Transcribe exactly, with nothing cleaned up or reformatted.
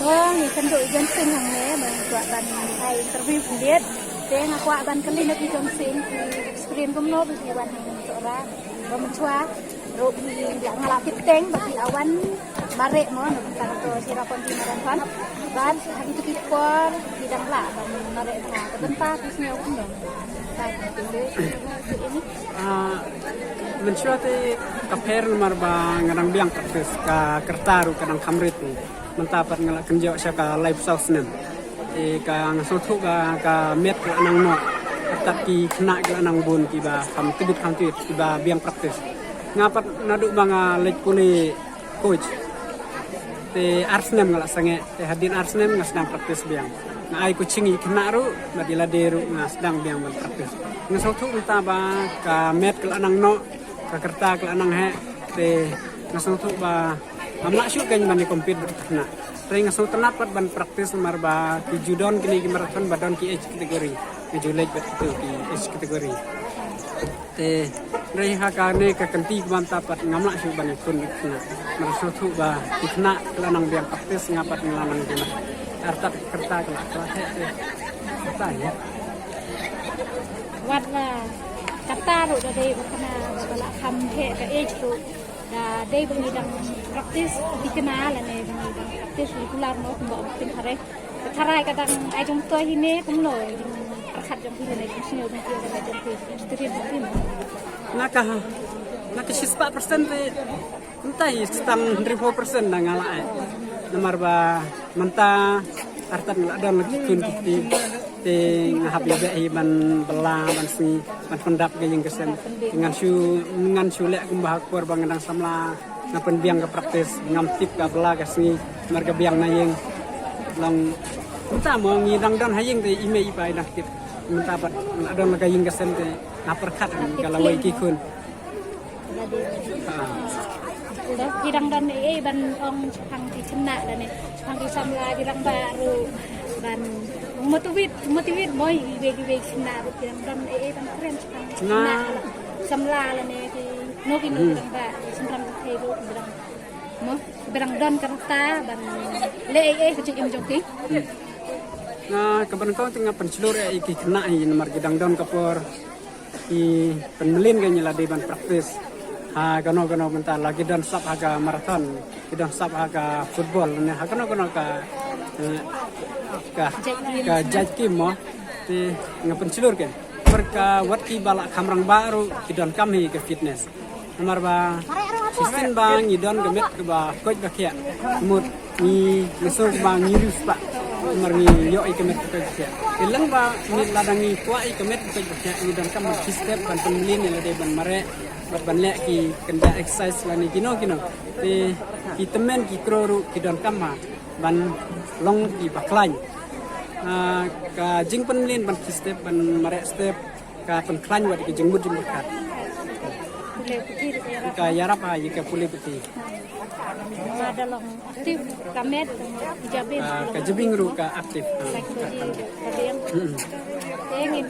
Ba ngi kynduh ïa John Singh hangne ba ngi kwah ban ai interview khyndiat. Te nga kwah ban kylli na phi John Singh, phi experience kumno ba phi wan hangne Sohra ba mynshuwa ruh phi la, nga la tip teng ba phi la wan mareh mo na bynta ka Cherrapunji Marathon. Bad ha kito ki por phi dang lah ban mareh na ka bynta, phi sngew kumno? Bad phi sngew kumno? Ah, mynshuwa te ka pher namar ba nga dang biang practice, ka rta ruh ka dang kham rit. Mynta pat nga la kynjoh sha ka laiphew saw snem. Te ka, nga sngewthuh ba ka met ka la nang noh. Artat ki khynnah ki la nang bun kiba kham tbit kham tbit kiba biang practice. Nga pat naduh ba nga leit pule coach, te ar snem nga la sangeh, te hadien ar snem nga sdang practice biang. Nga ai coaching ïa ki khynnah ruh bad ïa lade ruh nga sdang biang ban practice. Nga sngewthuh mynta ba ka met ka la nang noh, ka rta ka la nang heh, te nga sngewthuh ba ngam lah shuh kein ban ïa compete bad ki khynnah. Te nga sngewtynnat pat ban practice namar ba ki ju don kine ki marathon ba don ki age category. Ki ju leit bad kito ki age category. Te hynrei ha kane ka kynti kaba mynta pat ngam lah shuh ban ïakhun ïa ki khynnah. Nga sngewthuh ba ki khynnah ki la nang biang practice, nga pat nga la nang biang. Artat ka rta ka la, ka la heh te. Ka rta ïa. Wat la ka rta ruh da dei ba kane ba la kham heh ka age ruh. Da dei ba ngi dang practice, ki khynnah lane ba ngi dang practice regular mo, kumba ong Pynthare. Ka tharai ka dang ai jong to hi ne kumno, jingpyrkhat jong phi ne, jingsngew jong phi, jingpyrkhat jong phi, jingpyrkhat jong phi mo. Na ka, na ka shispah percent te, mynta hi tang hynriewphew percent na nga la ai. Namar ba mynta artat nga la don la ki khun ki kti. Te nga hap ïa beh hi ban bylla ban sngi, ban pyndap ka ïing ka sem. Te ngan shu, ngan shu leh kumba ha ka por ba nga dang samla, nga pynbiang ka practice, ngam tip ka bylla ka sngi, namar ka biang na ïing. Long mynta mo ngi dang don ha ïing te i mei i pa i dang tip. Mynta pat nga la don la ka ïing ka sem te nga pyrkhat ka lawei ki khun. Ki dang don ei ei ban ong shaphang ki khynnah lane shaphang ki samla, ki rangbah ruh ban motivate, motivate mo iwei iwei ki khynnah ruh, ki dang don ei ei ban kren shaphang ki khynnah, samla lane kino kino ki rangbah, ki shynrang ki kynthei ruh ki dang mo, ki dang don ka rta ban leh ei ei ka jingim jong ki. Nga kaba nyngkong te nga pynshlur ïa ki khynnah hi namar ki dang don ka por. Ki pynmlien ka ïa lade ban practice ha kano kano, mynta la ki don sap ha ka marathon, ki don sap ha ka football ne ha kano kano ka, eh, ka, ka jait kim mo. Te nga pynshlur kein namar ka wat kiba la kham rangbah ruh ki donkam hi ka fitness. Namar ba shisien ba ngi don ka met kaba koit ba khiah. Mut ngi, ngi sngew ba ngi riewspah namar ngi ïoh ïa ka met ka koit ba khiah. Te lada ngi, lada ngi kwah ïa ka met ka koit ba khiah, ngi donkam ban khie step, ban pynmlien ïa lade ban mareh bad ban leh ki kynja exercise lane kino kino. Te ki tymmen ki kro ruh ki donkam ha ban long kiba khlaiñ. Ah, ka jingpynmlien ban khie step, ban mareh step, ka pynkhlaiñ wat ïa ka jingmut jingpyrkhat. Pule puthi ruh ka ïarap. Ka ïarap ha ïa ka pule puthi. Ka da long active ka met, ka jabieng. Ah, ka jabieng ruh ka active. Psychology ka biang. Hmm. Te ngin